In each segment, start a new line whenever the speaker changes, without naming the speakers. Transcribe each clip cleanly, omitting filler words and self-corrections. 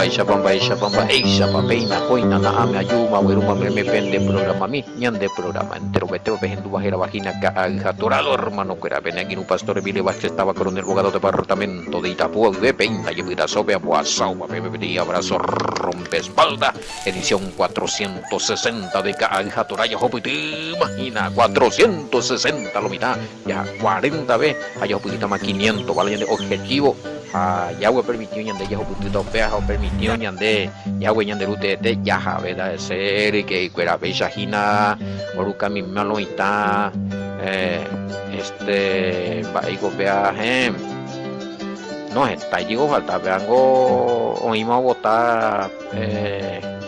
Mba'éichapa, mba'éichapa, mba'éichapa, péina, kóina, na'áme, ajúma, guerúma, meme pende programami, ñande programa enterovetéva pehendúva hérava hína Ka'ay ha Torado, hermano-kuéra, pene angirũ Pastor Emilio Vázquez táva Coronel Bogado departamento de Itapúa guive, péina jepytasópe ambohasáva peẽme peteĩ abrazo rompe espalda, edición 460 de Ka'ay ha Torá jahupytýma hína 460 lo mitã, jaha 40 ve ha jahupytýtama 500, vale ñande objetivo ha Yahweh opermitió ñande jahupytýta upéva ha opermitió ñande Yahweh ñande Ru teete jahavéta hese ryke'ykuéra péicha hína orukamimi lo mitã este mba'éiko upéva héẽ no heta jeko ofalta pévango oĩma ovota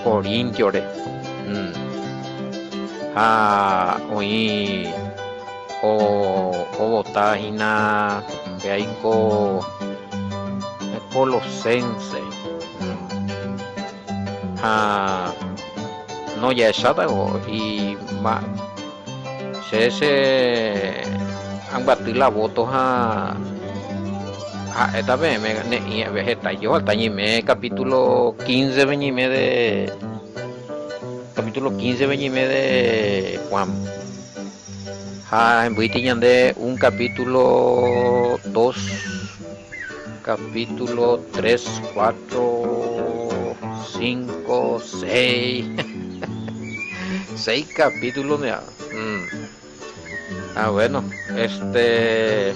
Corintiore ha oĩ ovota hína péaiko Colosense ha no jahechátako che che ambyaty la voto ha ha'éta peẽme ne'ĩve heta ijofalta ñeime capítulo 15 pe ñeime de capítulo 15 pe ñeime de Juan. Ha hembýiti ñande un capítulo, dos capítulo, tres, cuatro, cinco, seis, seis capítulos nde. Mm. Ah, bueno, este,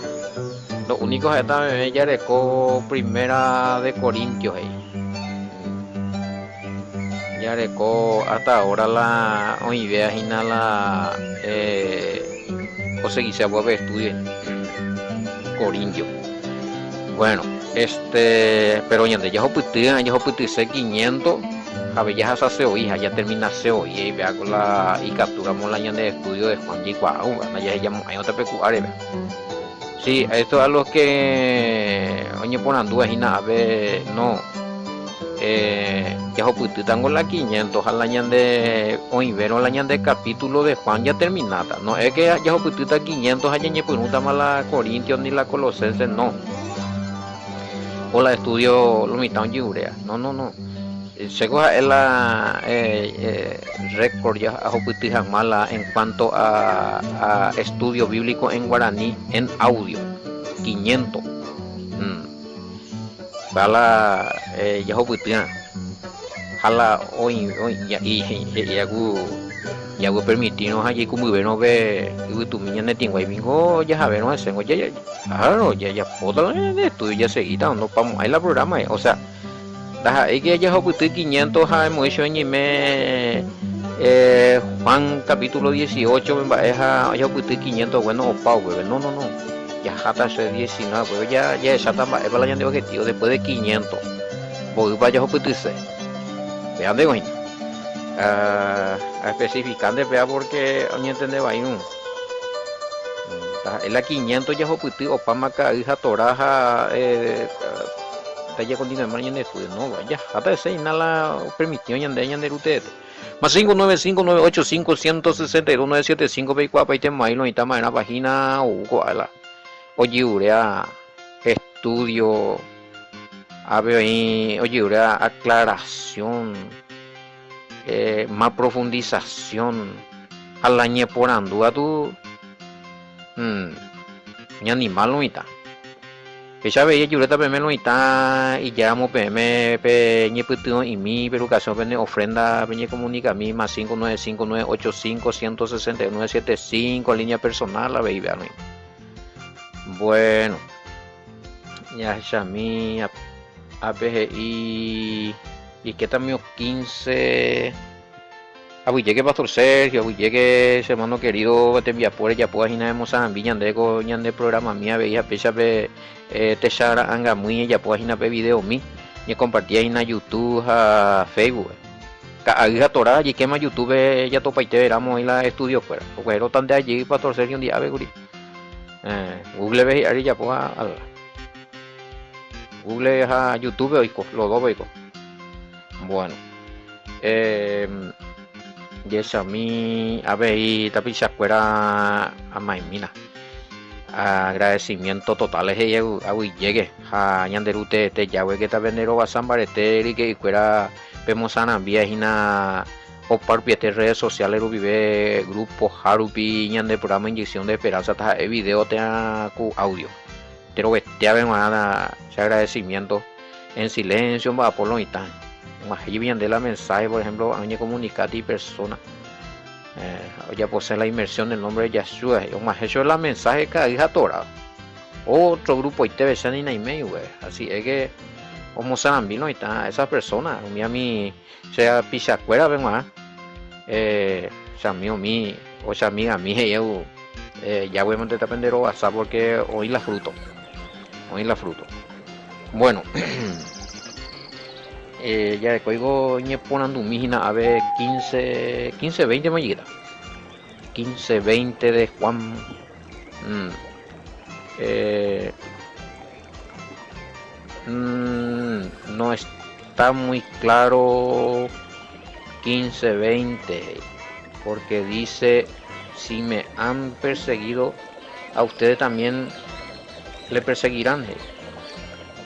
lo único ha'éta meme jareko primera de Corintios he'i. Jareko hasta ahora la oĩvéa hína la osegise agua pe estudio Corintio. Bueno, este, pero ñande jahupyty, jahupytyse 500 jave jahasase voi ha jaterminase voi eipe'a ko la ikatúramo la ñande estudio de Juan jaikuaáva, ndajahejamo'ãiva tapeku'áreve. Sí, esto a los que oñeporandúva hína ápe, no. Eh, jahupytýtango la 500 ha la ñande oĩvérõ la ñande capítulo de Juan ya termináta. No es que jahupytýta 500 ha ñañepyrũtama la Corintios ni la Colosenses, no. O la estudio lo mitã oje'uréa. No, no, no. Chéko ha'e la récord jahupyty hag̃ua la en cuanto a, a estudio bíblico en guaraní en audio. 500. Mm. Va la jahupytýrã. Ha la oĩ, oĩ, he'íva ku jaguepermitírõ ha jaikũmbyvérõ pe yvytumi ñane tĩnguái ningo jahavérõ heséngo jajapóta la ñande estudio jasegíta ndopamo'ãi la programa. O sea, Ndaha'éi ke jahupyty quinientos ha emoĩ chupe ñeime Juan capítulo dieciocho pe mba'e ha jahupyty quinientos bueno opa upépe. No, no, no. Jaháta che diecinueve upépe jahecháta mba'épa la ñande objetivo después de quinientos. Mboýpa jahupytyse. Péa ndéko hína. Aespecifica nde péa porque oñentende vaírõ. Ndaha'éi la quinientos jahupyty opáma ka'ay ha tora ha Ndajakontinuéma ñande estudio, no, jaháta hese hína la opermitió ñande ñande Ru teete. Más 595 985 162 975 peikuaapaite mail oĩta ma'erãpa hína ou ko'ág̃a la ojeruréa estudio, ápe oĩ ojeruréa aclaración, más profundización ha la ñeporandu katu ñanimal oĩta. Péicha avei ejuréta peẽme lo mitã ijáramo peẽme pe ñepytyvõ'imi pe educación pene ofrenda peñecomunicami más 595 985 169 75 línea personal avei véanoi. Bueno, jahechami ápe he'i ikétami 15 Aguyjéke Pastor Sergio, aguyjéke che hermano querido tembiapo rejapóva hína emosarambi ñande ko ñande programami avei ha péicha pe techa ra'angamýi ejapóva hína pe videomi ñekompartía hína YouTube ha Facebook. Ka'ay ha Torá jaikéma YouTube jatopaite ramo oĩ la estudio kuéra. Okuero tante ajey Pastor Sergio ndi'ápe kuri. Google pe hi'ári ejapo ha Google ha YouTube oiko, los dos oiko. Bueno. Jechami avei tapichakuéra amaimína. Agradecimiento total he'i aguyjéke ha ñande Ru teete Yahweh-ke tapenderovasa mbarete ryke'ykuéra pemosarambia hína opa rupiete redes sociales rupive grupo hárupi ñande programa Inyección de Esperanza taha'e video térã ku audio. Terovete ave g̃uarã che agradecimiento en silencio mba'apo lo mitã. Og̃uahẽ jepi ñande la mensaje por ejemplo oñecomunicáti persona. Ojaposẽ la inmersión en nombre de Yahshua he'i og̃uahẽ chupe la mensaje ka'ay ha Torah. Otro grupoite vecha ni naiméi upépe. Así es que omosarambi lo mitã esas personas, umi ami che rapichakuérape g̃uarã. Eh, che amigo mi o che amiga mi he'i eh, Yahweh-mante tapenderovasa porque oĩ la fruto. Oĩ la fruto. Bueno, eh, jarekóigo ñeporandumi hína ave 15, 15, 20 mallita. 15, 20 de Juan. Mm. Eh, mm, no está muy claro 15, 20, porque dice, si me han perseguido, a ustedes también le perseguirán.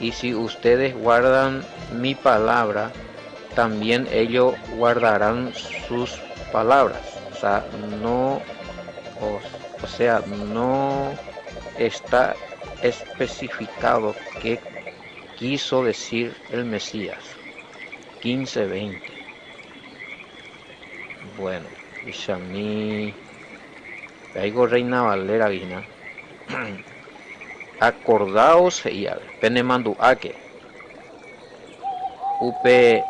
Y si ustedes guardan mi palabra, también ellos guardarán sus palabras. O sea, no, o, sea, no está especificado qué quiso decir el Mesías. 15, 20. Bueno, Ishamí. Aigo Reina Valera hína. Acordaos he'i ave, penemandu'áke upe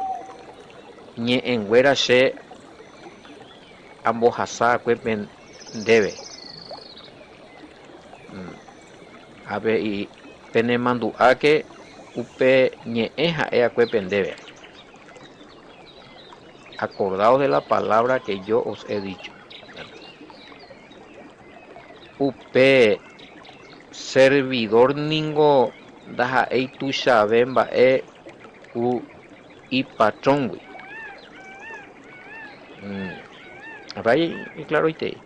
ñe'ẽnguéra che ambohasa akue ndéve. Ápe he'i, penemandu'áke upe ñe'ẽ ha'e akue pendéve. Acordaos de la palabra que yo os he dicho. Upe servidor ningo ndaha'éi tuichave mba'e ku ipatróngui. Avei iklaroitei.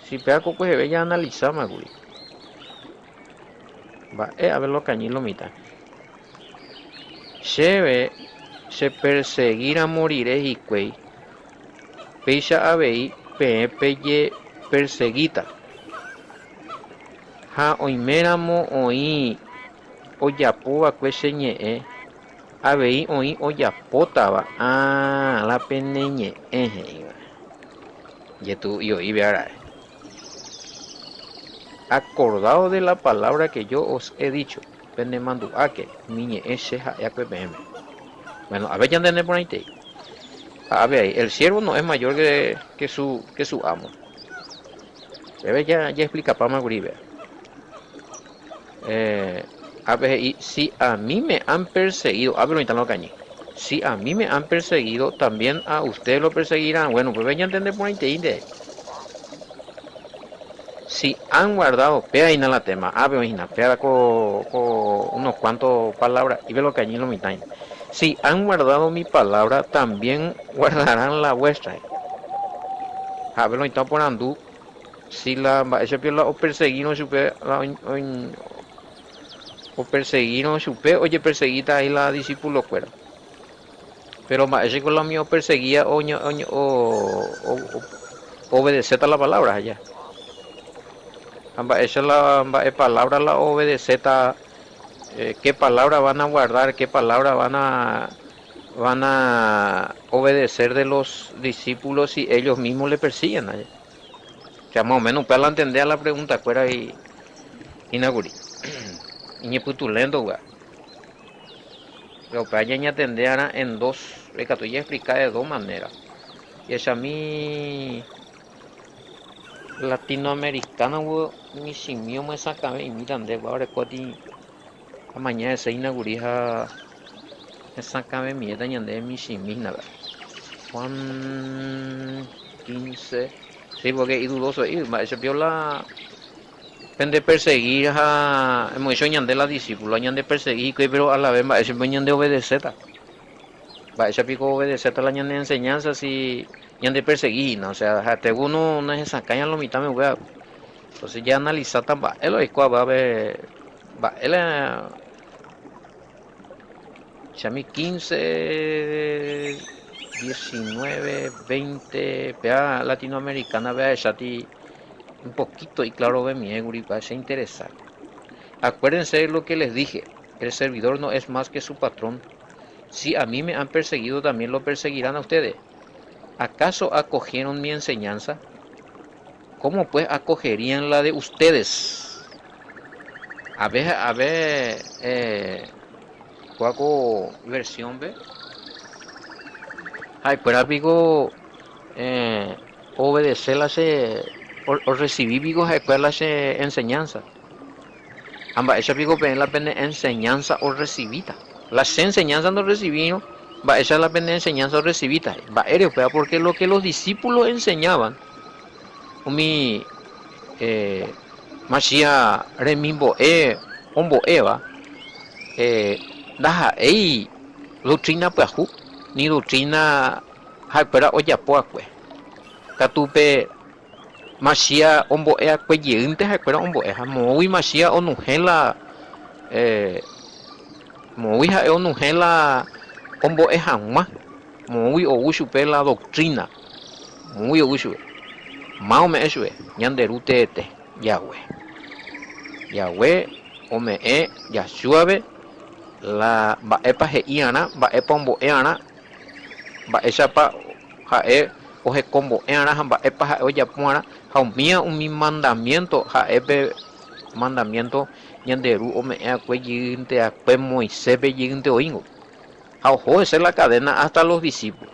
Si péva ko kueheve ñaanalisáma kuri. Mba'e ave lo kañy lo mitã. Chéve chepersegíramo rire hikuái, péicha avei peẽ pejepersegíta. Ha oiméramo oĩ ojapova'ekue che ñe'ẽ, avei oĩ ojapótava ã la pene ñe'ẽ he'íva. Jetu'u oĩve ra'e. Acordaos de la palabra que yo os he dicho, penemandu'áke umi ñe'ẽ che ha'eakue peẽme. Bueno, ave ñantende porãitei. Ha ave ahí, el siervo no es mayor que, que su, que su amo. Péve ja, jaexplikapáma kuri péva. Eh, ápe he'i, si a mí me han perseguido, ápe lo mitã lo kañy. Si a mí me han perseguido, también a ustedes lo perseguirán. Bueno, péve ñantende porãiteínte. Si han guardado, péva hína la tema, ápe oĩ hína, péva ko, ko unos cuantos palabra, ípe lo kañy lo mitã hína. Si han guardado mi palabra, también guardarán la vuestra. Ha ápe lo mitã oporandu, si la mba'éicha la operseguírõ chupe, la operseguírõ chupe, ojeperseguíta ahí la discípulo kuéra. Pero mba'éicha la umi operseguía o, o, o, obedecéta la palabra allá. Ha mba'éicha la mba'e palabra la obedecéta, eh, qué palabra van a guardar, qué palabra van a van a obedecer de los discípulos si ellos mismos le persiguen allá. O sea, más o menos upéva la entendé a la pregunta kuéra y hína kuri. Iñepytulento upéva. Upéva ñañatende arã en dos, ikatu jaexplica de dos maneras. Jahechami latinoamericano michĩmi omyesakãve imíta nde kua orekóti amaña hese hína kuri ha hesakãvemiéta ñande michĩmi hína. Juan 15, sí, porque idudoso he'i mba'éicha pio la pende perseguir ha hemos dicho ñande la discípulo ñande persegui hikuái pero a la vez mba'éicha pio ñande obedecéta. Mba'éicha piko obedecéta la ñane enseñanza si ñande persegui hína, o sea, ha'ete ku no nahesakãi a lo mitãme upéva. Entonces ya analizáta mba'e la oikuaáva pe mba'e la chami 15, 19, 20 péa latinoamericana pe ahecháti un poquito iclarovemie kuri pa che interesa. Acuérdense lo que les dije, el servidor no es más que su patrón. Si a mí me han perseguido también lo perseguirán a ustedes. ¿Acaso acogieron mi enseñanza? ¿Cómo pues acogerían la de ustedes? A ver, a ver, eh, kóa ko versión-pe ha'ekuéra piko eh, oobedece la che, orrecibi piko ha'ekuéra la che enseñanza? Ha mba'éicha piko peẽ la pene enseñanza orrecibíta? La che enseñanza ndorrecibírõ, mba'éicha la pene enseñanza orrecibíta? He'i. Mba'ére upéva? Porque lo que los discípulos enseñaban, umi eh, Masías remimbo'e ombo'éva, eh, ndaha'éi doctrina pyahu, ni doctrina ha'ekuéra ojapo va'ekue. Katu pe Masías ombo'e akue jeýnte ha'ekuéra ombo'e ha moõgui Masías onuhẽ la moõgui ha'e onuhẽ la ombo'e hag̃ua, moõgui ou chupe la doctrina, moõgui ou chupe. Má ome'ẽ chupe, ñande Ru teete, Yahweh. Yahweh ome'ẽ Yahshúape la mba'épa he'i arã, mba'épa ombo'e arã, mba'éichapa ha'e ohekombo'e'arã ha mba'épa ha'e ojapo'arã, ha umíva umi mandamiénto ha'e pe mandamiénto ñande Ru ome'ẽ'akue jeýnte'akue Moiséspe jeýnte oĩngo. Ha oho hese la cadena hasta los discípulos.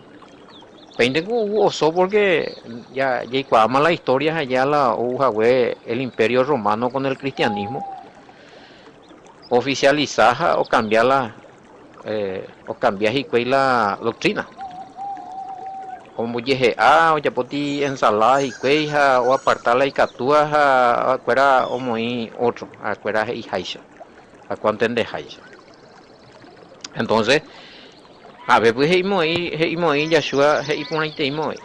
Péinte ko ou oso porque ya jaikuaáma la historia ha ya la ou hague el imperio romano con el cristianismo oficializa ha ocambia la Okambia hikuái la doctrina. Ombojehe'a, ojapóti ensalada hikuái ha oaparta la ikatúva ha ha'ekuéra omoĩ ótro, ha'ekuéra he'iháicha, ha'ekuéra ontendeháicha. Entonces, avépy he'imo'ãi, he'imo'ãi Yahshua he'i porãiteimo'ãi.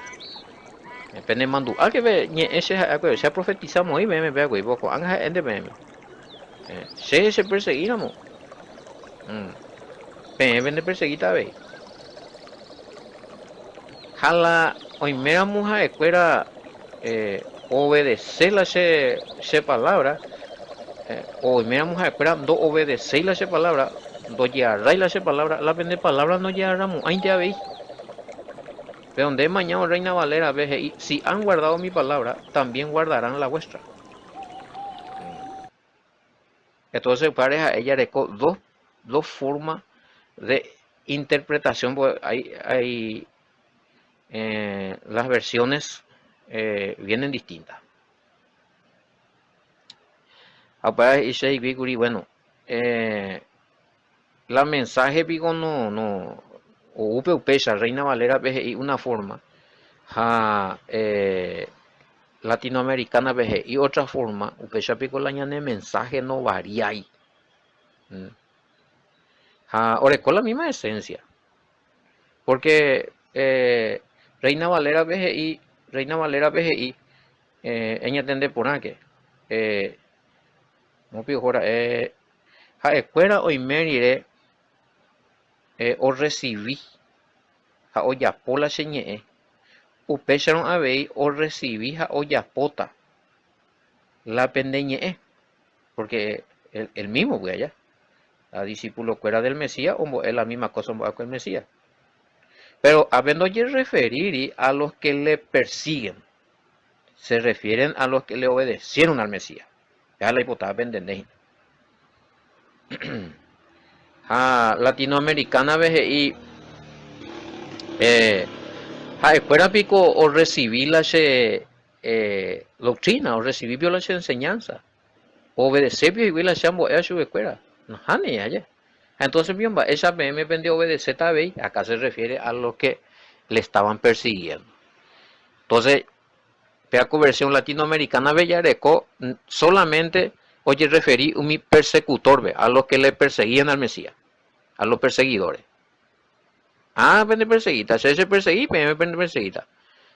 Penemandu'áke pe ñe'ẽ che ha'e che aprofetiza moĩ peẽme péva kuri, ko'ág̃a ha'énte peẽme. Che chepersegíramo, peẽ pendepersegíta avei. Ha la oiméramo ha'ekuéra oobedese la che, che palabra, oiméramo ha'ekuéra ndoobedeséi la che palabra, ndojearrái la che palabra, la pende palabra ndojearramo'ãinte avei. Pero nde emañávo Reina Valera-pe he'i, Si han guardado mi palabra, también guardarán la vuestra. Entonces upévare ha'e jareko dos, dos forma de interpretación, porque hay, hay eh, las versiones eh, vienen distintas. Ha upéva he'i che hikuái kuri, bueno, eh, la mensaje piko no, no, oúpe upéicha, Reina Valera-pe he'i una forma, ha eh, Latinoamericana-pe he'i otra forma, upéicha piko la ñane mensaje no variái. Ha oreko la misma esencia. Porque eh, Reina Valera-pe he'i, Reina Valera-pe he'i, eh, eñatende porãke, eh, moõpi oho ra'e, ha'ekuéra oime rire eh, orresivi ha ojapo la che ñe'ẽ, Upéicharõ avei orresivi ha ojapóta la pende ñe'ẽ, pórke el mísmo gui aja. La disipulokuéra del Mesías ombo'e la mísma kósa ombo'e va'ekue el Mesías. Péro ápe ndojerreferíri a los ke le persiguen, se refieren a los ke le obedecieron al Mesías. Péva la oipotáva pentende hína. Ha latinoamericana-pe he'i, eh, ha'ekuéra piko orresivi la che eh, doctrina, orresivi piko la che enseñanza, oobedese piko hikuái la che ambo'éva chupekuéra? Nahániri, aje. Ha entonces piko mba'éicha peẽme pendeobedeséta avei? Acá se refiere a los que le estaban persiguiendo. Entonces, Péva ko versión latinoamericana-pe jareko solamente ojerreferi umi persecutor-pe, a los que le perseguían al Mesías, a los perseguidores. Ah, pende perseguíta, che chepersegui, peẽme pende perseguíta.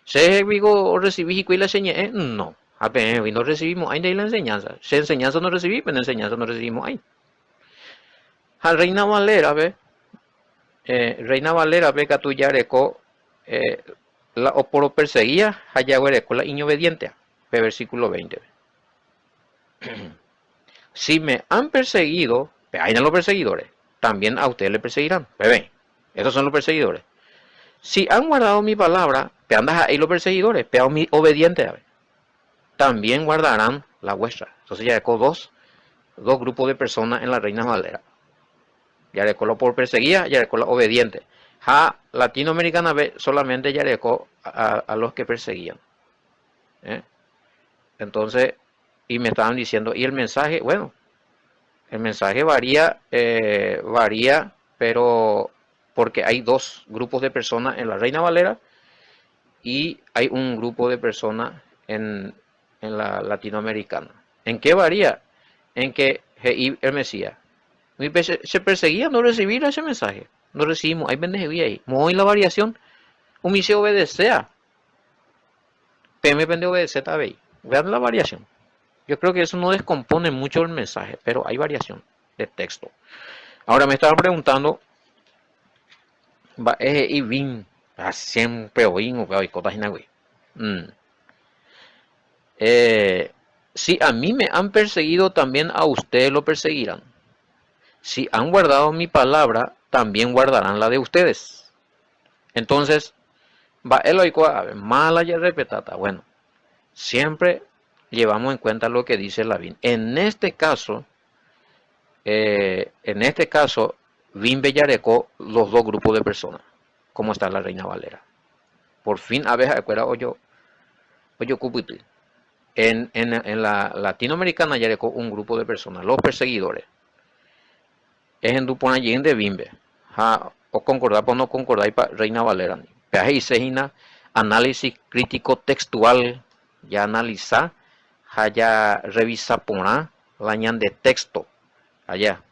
Che piko orresivi hikuái la che ñe'ẽ? No. Ha peẽgui ndorrecibimo'ãi ndéi la enseñanza. Che enseñanza ndorrecibí, pene enseñanza ndorrecibimo'ãi. Ha Reina Valera-pe, eh, Reina Valera-pe katu jareko eh, la oporoperseguía ha jaguereko la iñobedientea, pe versículo 20-pe. Si me han perseguido, pe áina los perseguidores, también a ustedes le perseguirán. Pe Esos son los perseguidores. Si han guardado mi palabra, pe anda ahí los perseguidores, pe umi obediente también guardarán la vuestra. Entonces ya dos, dos grupos de personas en la Reina Valera. Ya lo por perseguía, ya la obediente. Ja latinoamericana B solamente ya a, a los que perseguían. ¿Eh? Entonces, y me estaban diciendo, y el mensaje, bueno, el mensaje varía, eh, varía, pero porque hay dos grupos de personas en la Reina Valera y hay un grupo de personas en, en la latinoamericana. ¿En qué varía? En que el Mesías se perseguía no recibir ese mensaje. No recibimos, hay ahí. Muy la variación. Umi se obedecea. PM pende obedece avei. Vean la variación. Yo creo que eso no descompone mucho el mensaje, pero hay variación de texto. Ahora me estaba preguntando, mba'e he'i Vin, siempre oí upéva oikóta hína gui. Mm. Eh, si a mí me han perseguido, también a ustedes lo perseguirán. Si han guardado mi palabra, también guardarán la de ustedes. Entonces, mba'e la oikóva, mala ya respetata. Bueno, siempre llevamos en cuenta lo que dice la VIN. En este caso, eh, en este caso, VIN jareko los dos grupos de personas, como está la Reina Valera. Por fin, a veces, oyo, oyo en, en, en la latinoamericana jareko un grupo de personas, los perseguidores. Ehendu porã jey nde VIN-pe. Ha oconcordá o no concordá pa Reina Valera. Pe he'ise análisis crítico textual ya analiza ha ja revisa porã la ñande texto allá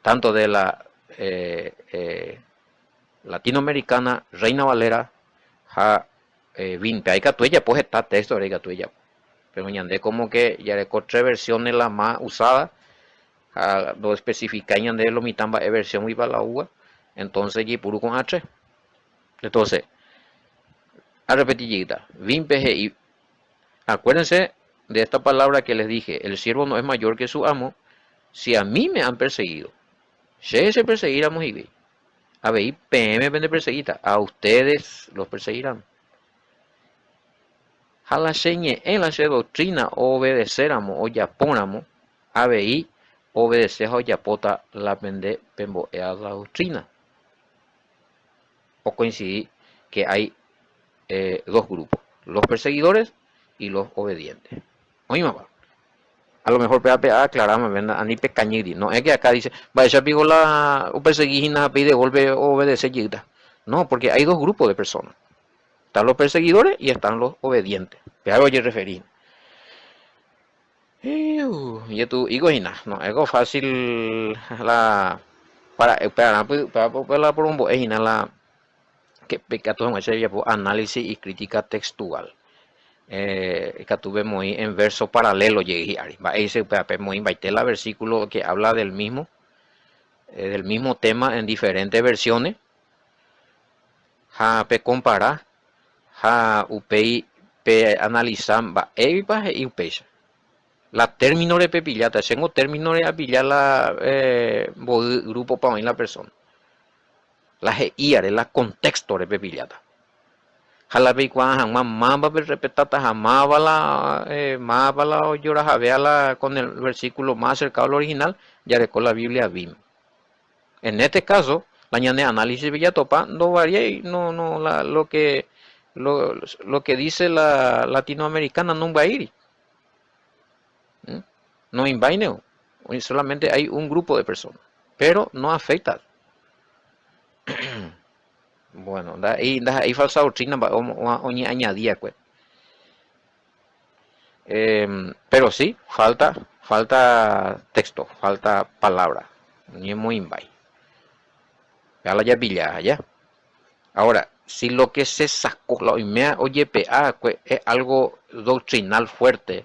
tanto de la eh, eh, latinoamericana Reina Valera ha eh, VIN-pe ikatu ejapo heta texto ikatu ejapo pero ñande como que jareko tres versiones la más usada ha do especifica ñande lo mitã mba'e versión guipa la uva entonces jaipuru ko'ã tres entonces a repetir VIN-pe he'i acuérdense de esta palabra que les dije el siervo no es mayor que su amo si a mí me han perseguido si se perseguíramos y avei peẽme pende perseguita a ustedes los perseguirán ha la che ñe'ẽ la che doctrina obedecéramo ojapóramo avei obedece ha ojapóta la pende pembo'éva la doctrina o coincidí que hay eh, dos grupos los perseguidores y los obedientes oĩmapa a lo mejor PAPA aclarame ani pekañýri no es que acá dice vaya pico la o perseguí de golpe obedece jeýta no porque hay dos grupos de personas están los perseguidores y están los obedientes péa oye referí y tu hína no es fácil la para para para la por hína la que ikatu hag̃uáicha jajapo análisis y crítica textual. Eh, ikatu pemoĩ en verso paralelo jey hi'ári. Mba'éicha upéva pemoĩmbaite la versículo que habla del mismo, eh, del mismo tema en diferentes versiones ha pecompara ha upéi pe analiza mba'épa he'i upéicha. La término repepilláta, chéngo término apilla la eh, mboy grupo pa oĩ la persona. La he'íare, la contexto repepilláta. Ha la peikuaa hag̃ua mávapa respetáta ha máva la eh, máva la ojorahavea la con el versículo más acercado al original, jareko la Biblia VIN. En este caso, la ñane análisis jatopa no varía y no, no, la, lo que lo, lo que dice la latinoamericana no va a ir. ¿Mm? No invaineo. Solamente hay un grupo de personas, pero no afecta. Bueno, ndaha'éi falsa doctrina oñeañadíakue. Eh, pero sí, falta, falta texto, falta palabra. Ñemoĩmbái. Ya la ya. Ahora, si lo que se sacó, la oiméva ojepe'a va'ekue es algo doctrinal fuerte,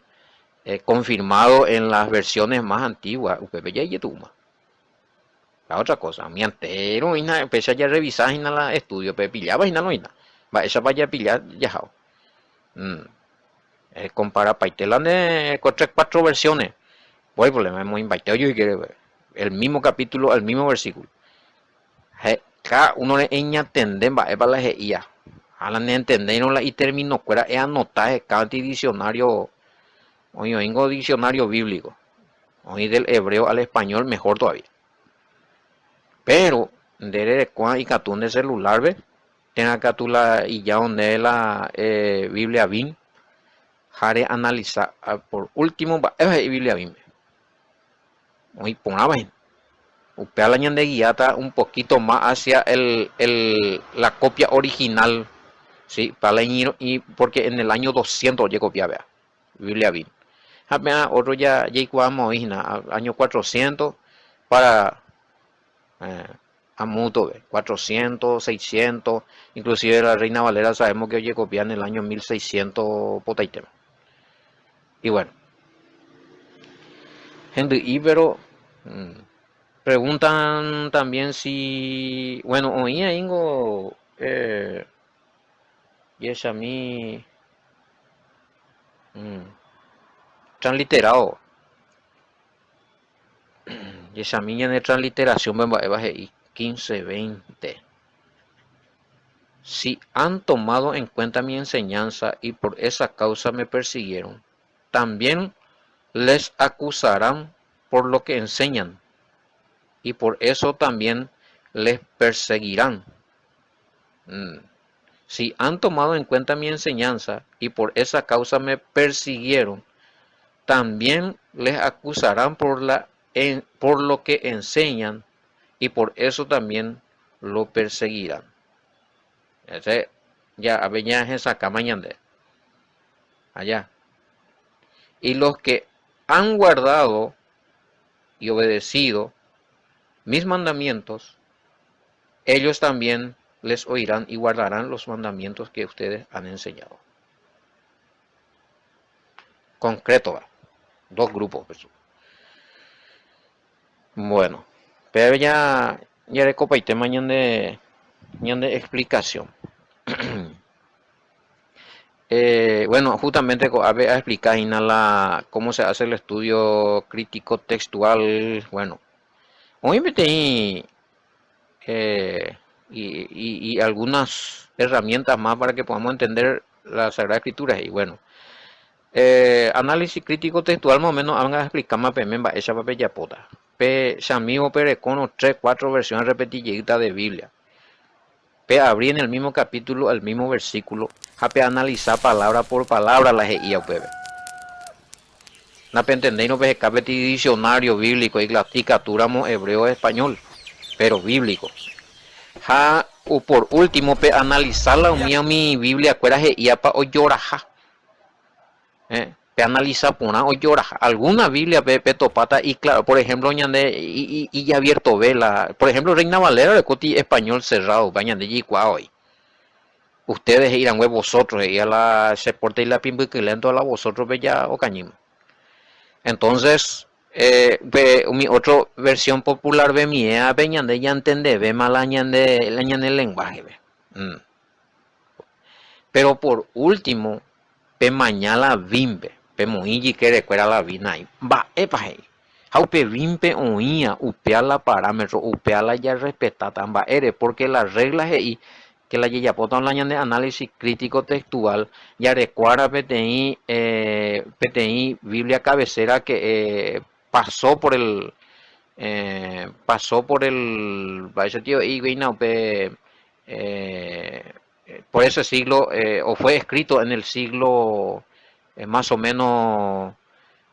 confirmado en las versiones más antiguas, upépe ja ijetu'úma. La otra cosa, umi entero hína, upéicha jarrevisa hína la estudio, pepilláva hína oĩna, mba'éichapa japilla jahávo. Ecomparapaite la nde ko tres, cuatro versiones, no hay problema, emoĩmbaite ojoykére el mismo capítulo, el mismo versículo. Cada uno-re eñatende mba'épa la he'íva. Ha la neentendéirõ la iterminokuéra eanota ehekánte idiccionario, oĩ oĩngo diccionario bíblico, oĩ del hebreo al español mejor todavía. Pero nde rerekóva ikatu nde celular-pe térã katu la ijao ndéve la Biblia Vin ha reanalisa por último mba'épa he'i Biblia Vin-pe. Oĩ porãva hína. Upéva la ñandeguiáta un poquito más hacia el, el, la copia original, ¿sí? Upéva la iñirũ, porque en el año 200 ojekopia péva, Biblia Vin. Ha péva otro ja, jaikuaáma oĩ hína, año 400 para eh, amo tove, 400, 600, inclusive la Reina Valera sabemos que ojekopia en el año 1600 potaitéma. Y bueno, hendy'i pero preguntan también si, bueno, oĩ aíngo eh, jechami transliterado. Jechami ñane transliteración-pe mba'éva he'i 15, 20. Si han tomado en cuenta mi enseñanza y por esa causa me persiguieron, también les acusarán por lo que enseñan, y por eso también les perseguirán. Mm. Si han tomado en cuenta mi enseñanza y por esa causa me persiguieron, también les acusarán por, la, por lo que enseñan y por eso también lo perseguirán. Ese ya aveña hesakãma ñande. Allá. Y los que han guardado y obedecido mis mandamientos, ellos también les oirán y guardarán los mandamientos que ustedes han enseñado. Concreto va. Dos grupos. Pues. Bueno, pero ya jarekopaitéma ñande ñande explicación. Eh, bueno, justamente ko'ápe aexplica hína la cómo se hace el estudio crítico textual. Bueno, oĩ peteĩ eh, y, y, y algunas herramientas más para que podamos entender la Sagrada Escritura. Y bueno, eh, análisis crítico textual más o menos ág̃a aexplikáma peẽme mba'éichapa pejapóta. Pe chamígo perekórõ 3, 4 versiones repeti jeýta de Biblia. Pe abrí en el mismo capítulo, el mismo versículo ha pe analiza palabra por palabra la he'íva upépe. Napentendéirõ peheka peteĩ diccionario bíblico ikatúramo hebreo o español, pero bíblico. Ha por último pe analiza la umi umi Biblia kuéra he'íapa ojoraha. Eh, pe analiza porã ojoraha. Alguna Biblia-pe petopáta iclaro, por ejemplo ñande ijabiertove la, por ejemplo Reina Valera orekóti español cerrado, upéva ñande jaikuaa voi. Ustedes he'i rangue vosotros, he'i a la che porte y la pimbykylénto a la vosotros-pe ja okañýma. Entonces, eh, pe umi otro versión popular-ve miévape ñande ñantendevéma la ñande, la ñane lenguaje-pe. Mm. Pero por último, pemaña la Vin-pe, pemoĩ ijykerekuéra la Vin ahí. Mba'épa he'i? Ha upe Vin-pe oĩva upéva la parámetro, upéva la jarrespetáta. Mba'ére? Porque la regla he'i que la jajapóta la ñande análisis crítico textual jarekuára peteĩ eh, peteĩ Biblia cabecera que eh, pasó por el eh, pasó por el mba'éicha tio he'i upe eh, por ese siglo eh, o fue escrito en el siglo eh, más o menos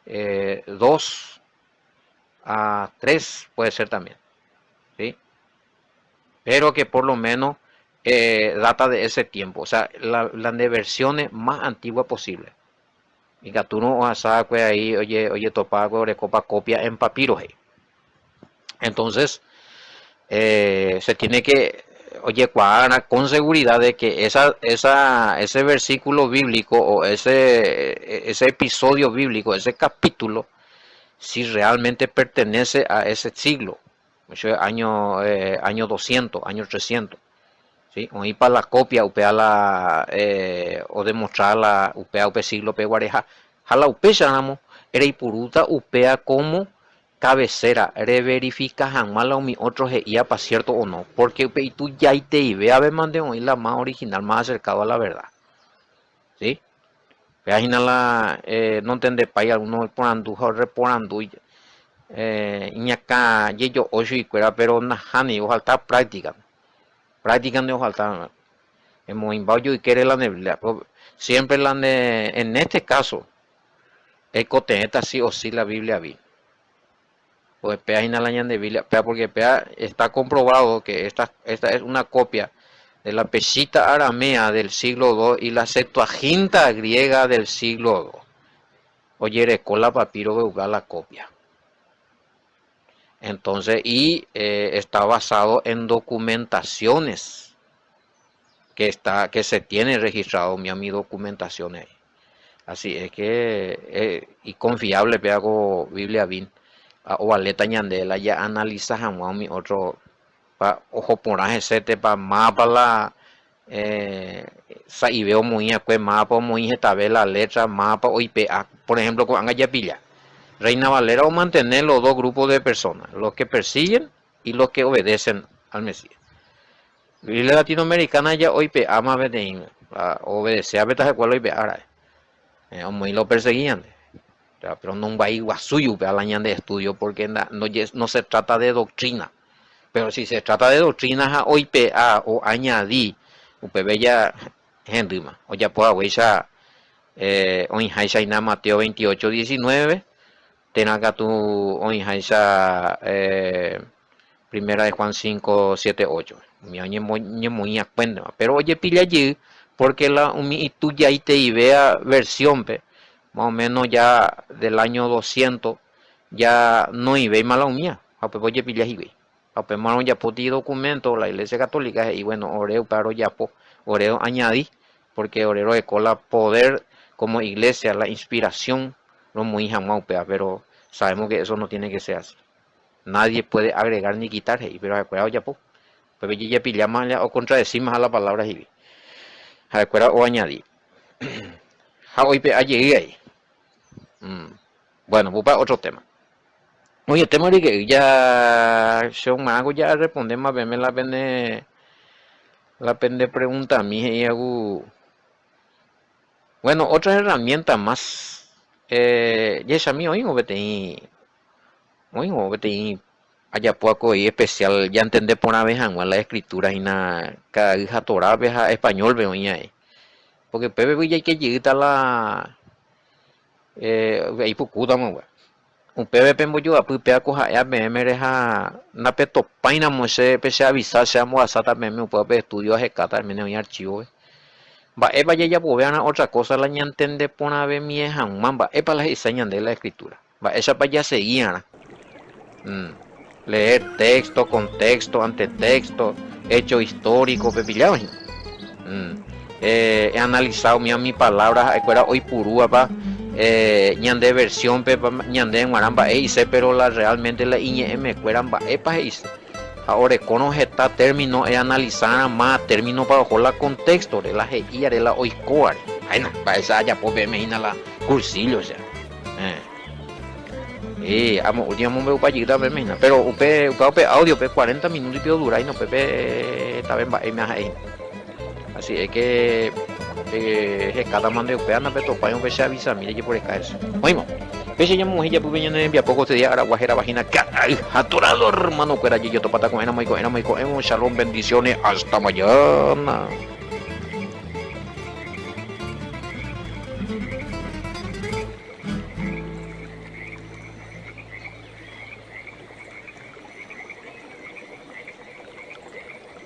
eh, 2 a 3 puede ser también, ¿sí? Pero que por lo menos eh, data de ese tiempo, o sea, la, la de versiones más antigua posible. Ikatúrõ ohasakue ahí oje, ojetopákue orekópa copia en papiro he'i. Entonces, eh, se tiene que Ojekuaára con seguridad de que esa, esa, ese versículo bíblico o ese, ese episodio bíblico, ese capítulo, si realmente pertenece a ese siglo, eso es año, eh, año 200, año 300. ¿sí? Oĩpa la copia upéva la eh, odemostra la upéva upe siglo peguareha. Ha la upéicharamo reipurúta upéva como cabecera reverifika hag̃ua la umi otro he'íapa cierto o no, porque upe itujaiteivévape mante oĩ la más original, más acercado a la verdad. ¿Sí? Péva hína la eh, nontendepái alguno iporandu ha oreporandu eh, iñakã jejo'o chuguikuéra, pero nahániri, ofalta práctica. Práctica nde ofalta. Emoĩmba ojoykére la nde Biblia. Siempre la nde, en este caso, Eikotevẽta sí o sí la Biblia vi. Pues péa hína la ñande Biblia, péa porque péa está comprobado que esta, esta es una copia de la Peshitta aramea del siglo II y la Septuaginta griega del siglo II. Ojereko la papiro upéva la copia. Entonces, y eh, está basado en documentaciones que está que se tiene registrado mi, mi documentación ahí. Así es que eh, y confiable péva ko Biblia Vin ha ovaléta ñande la ja'analisa hag̃ua umi otro pa oho porã hese tepa mávapa la eh, sa'ive omoĩ akue, mávapa omoĩ hetave la letra, mávapa oipe'a. Por ejemplo, ko'ág̃a japilla. Reina Valera omantene los dos grupos de personas, los que persiguen y los que obedecen al Mesías. Biblia Latinoamericana ja oipe'áma peteĩ oobedecévape tahekue la oipe'a ra'e. Eh, omoĩ la operseguíante. Pero nombyai guasúi upéva la ñande estudio porque no, no se trata de doctrina. Pero si se trata de doctrina ha oipe'a o añadi, upépe ja hendýma. Ojapo haguéicha eh, oĩháicha hína Mateo 28, 19, térã katu oĩháicha eh, Primera de Juan 5, 7, 8. Umi oñemoĩ akuéntema. Pero ojepilla jey porque la umi itujaiteivéva versión-pe, más o menos ya del año 200, ya noĩvéima la umía. Ha upépe ojepilla hikuái. Ha upémarõ ojapóti documento la Iglesia Católica he'i, bueno, ore upéva rojapo, ore roañadi, porque ore roheko la poder como iglesia, la inspiración romoĩ hag̃ua upéva, pero sabemos que eso no tiene que ser así. Nadie puede agregar ni quitar, he'i, pero ha'ekuéra ojapo. Upépe jejapilláma la okontradesímaha la palabra he'i. Ha'ekuéra oañadi. Ha oipe'a jey ai. Mm. Bueno, upéva otro tema. Oĩ tema ryke'y ja che og̃uarãko ja arrespondéma peẽme la pene la pende preguntami he'i hagu. Bueno, otra herramienta más eh, jahechami oĩvo peteĩ Oĩvo peteĩ ajapo va'ekue especial ñantende porãve hag̃ua la escritura hína ka'ay ha Torápe ha español-pe oĩ ae. Porque upépe jaike jeýta la ipukútama upéva. Upépe pembojoapy péva ko ha'éva peẽme reha ndapetopáiramo che pecheavisa che ambohasáta peẽme upéva pe estudio ahekáta oiméne oĩ archivo-pe. Mba'épa jajapovérõ otra cosa la ñantende porãvemie hag̃ua mba'épa la he'ise ñande la escritura. Mba'éichapa jasegi arã? Leer texto, contexto, antetexto, hecho histórico, pepilláva hína. Eanalisa umi umi palabra ha'ekuéra oipurúvapa ñande versión-pe ñande g̃uarã mba'e he'ise pero la realmente la iñe'ẽmekuéra mba'épa he'ise. Ha orekórõ heta término eanalisarã má términopa oho la contexto-re, la he'íare, la oikóvare. Háina, mba'éicha ajapo peẽme hína la cursillo che. Eh, amo último amombe'upa jeýta peẽme hína. Péro upe upéva upe audio-pe 40 minuto ipi oduráina upépe hetave mba'éime aha'e hína. Así es que eh, hekátama nde upéva ndapetopái upe che avisami rejeporeka hese. Oĩma. Péicha ñamoguahẽ japýpe ñane rembiapo ko este día aragua hérava hína Ka'ay ha Torado hermano-kuéra jejotopáta ko'ẽramo iko'ẽramo iko'ẽvo. Shalom, bendiciones, hasta mañana.